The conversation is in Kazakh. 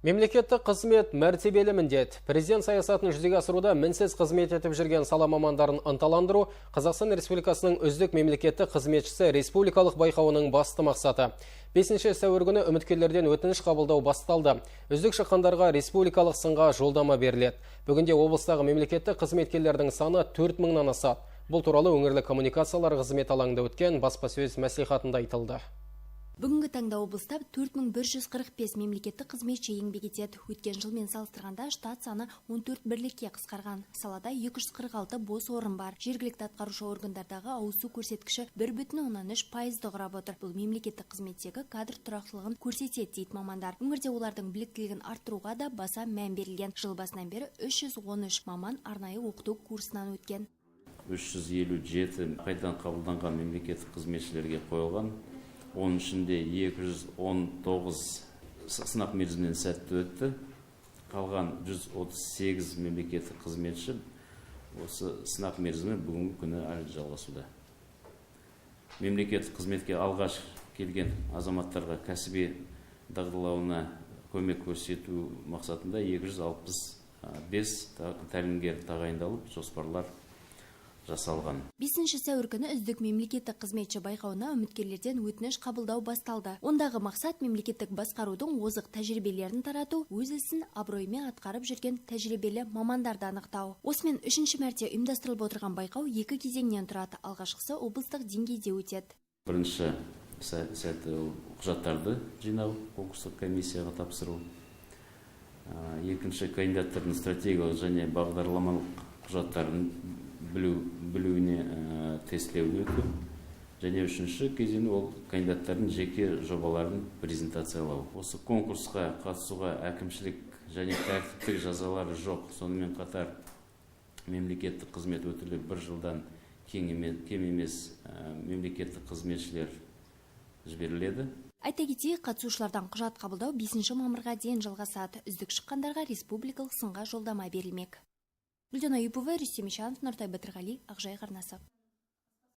Мемлекеттік қызмет – мәртебелі міндет. Президент саясатын жүзеге асыруда мінсіз қызмет етіп жүрген сала мамандарын ынталандыру – Қазақстан Республикасының үздік мемлекеттік қызметшісі республикалық байқауының басты мақсаты. 5 сәуір күні үміткерлерден өтініш қабылдау басталды. Үздік шыққандарға республикалық сынға жолдама беріледі. Бүгінде облыстағы мемлекеттік қызметкерлердің саны 4 мыңнан асады. Бұл туралы өңірлік коммуникациялар қызметі алаңында өткен баспасөз мәслихатында айтылды. Бүгінгі таңда облыста 4145 мемлекеттік қызметші еңбек етеді. Өткен жылмен салыстырғанда штат саны 14 бірлікке қысқарған. Салада 246 бос орын бар. Жергілікті атқарушы органдардағы ауысу көрсеткіші 1,3%-ды құрап отыр. Бұл мемлекеттік қызметтегі кадр тұрақтылығын көрсетеді, дейді мамандар. Өңірде олардың біліктілігін арттыруға да баса мән берілген. Жыл басынан бері 313 маман арнайы оқыту курсынан өткен. 357 қайтадан қабылданған мемлекеттік қызметшілерге қойылған. Оның ішінде 219 сынақ мерзімінен сәтті өтті. Қалған 138 мемлекеттік қызметші осы сынақ мерзімі бүгінгі күні әлі жалғасуда. Мемлекеттік қызметке алғаш келген азаматтарға кәсіби дағдылауына көмек көрсету мақсатында 265 тәлімгер тағайындалып, жоспарлар жасалған. 5 сәуір күні үздік мемлекеттік қызметші байқауына үміткерлерден өтініш қабылдау басталды. Ондағы мақсат – мемлекеттік басқарудың озық тәжірибелерін тарату, өз ісін абыроймен атқарып жүрген тәжірибелі мамандарды анықтау. Осымен үшінші мәрте ұйымдастырылып отырған байқау екі кезеңнен тұрады. Алғашқысы облыстық деңгейде өтеді. Бірінші сәті ол құжаттарды жинау, конкурстық комиссияға тапсыру. Екінші, кандидаттардың стратегиялық және бағдарламалық құжаттарын білуіне тестілеуін өту. Және үшінші кезең ол кандидаттардың жеке жобаларын презентациялау. Осы конкурсқа қатысуға әкімшілік және тәртіптік жазалары жоқ, сонымен қатар мемлекеттік қызмет өтілі бір жылдан кем емес мемлекеттік қызметшілер жіберіледі. Айта кетейік, қатысушылардан құжат қабылдау 5 мамырға дейін жалғасады. Үздік шыққандарға республикалық сынға жолдама берілмек. Гүлден Аюпова, Рүстем Ишанов, Нұртай Батырғали, Ақжайық арнасы.